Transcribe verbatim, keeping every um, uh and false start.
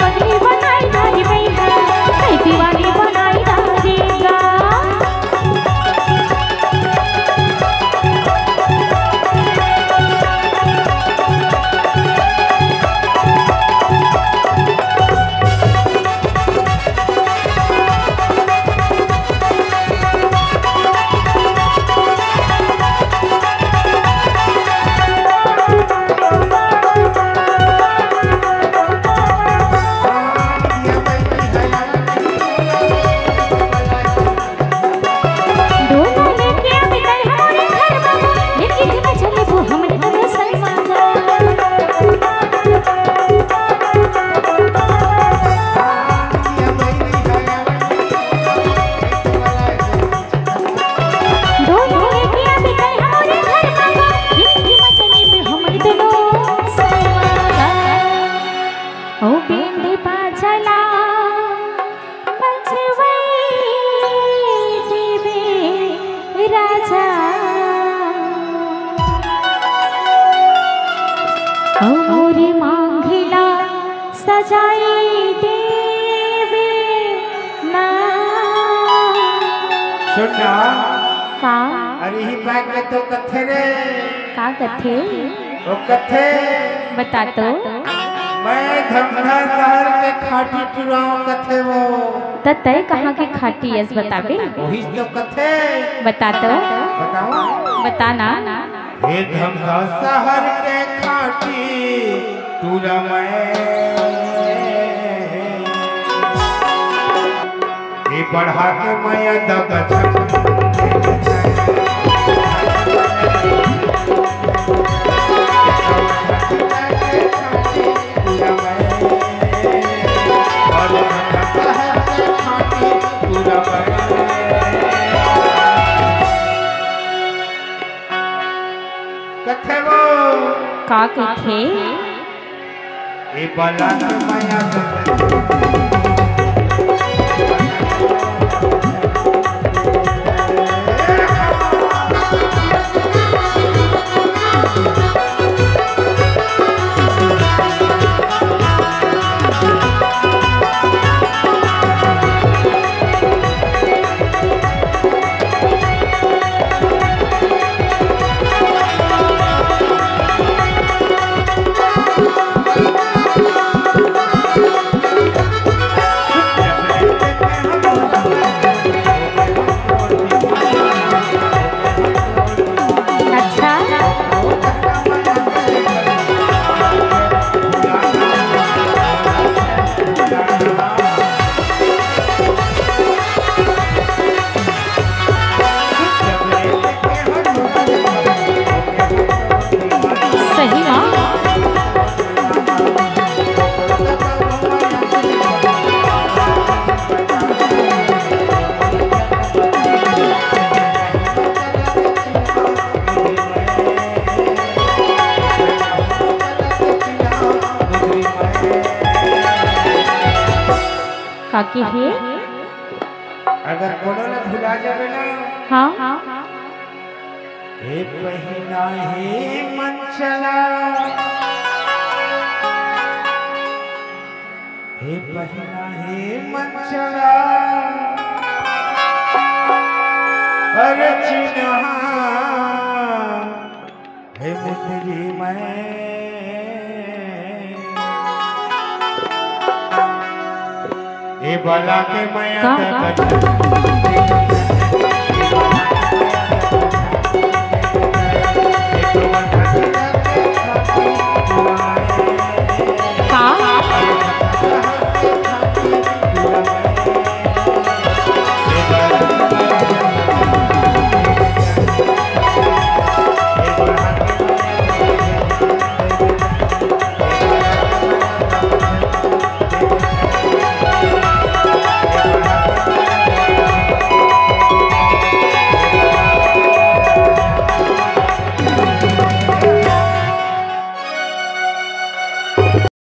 पगली बनाई डारी मैया, ए दीवानी बनाई डारी गा। दोनों लेके अभी तय हमारे घर बाबू, लेकिन मैं चले वो हमरे तरह सलमान। दोनों लेके अभी तय हमारे घर बाबू, लेकिन मैं चले वो हमरे तरह सलमान। ओ बेंड बाजला बजवई देबे राजा, ओ मोरी मांगिला सजाई देबे ना। सुन ना। का? अरे ही पाए के तो कथे रे। का कथे? वो कथे। बता तो। मैं धमधा शहर के खाटी टुराव कथे वो। त तय कहाँ के खाटी अस बताबे? वही तो कथे। बता तो। बताओ। बता ना। हे धमधा शहर के खाटी टुरा मैं। ये बढ़ा के मैं दबा कथे वो। का कथे? ए बला के माया दबा। बाकी हे। अगर कोनो ला भुला जाबे ना, हाँ। हे पहिना हे मन चला, हे पहिना हे मन चला, अरे चिन्हा हे मुंदरी मैं, ए बाला के मया का? दे बजा।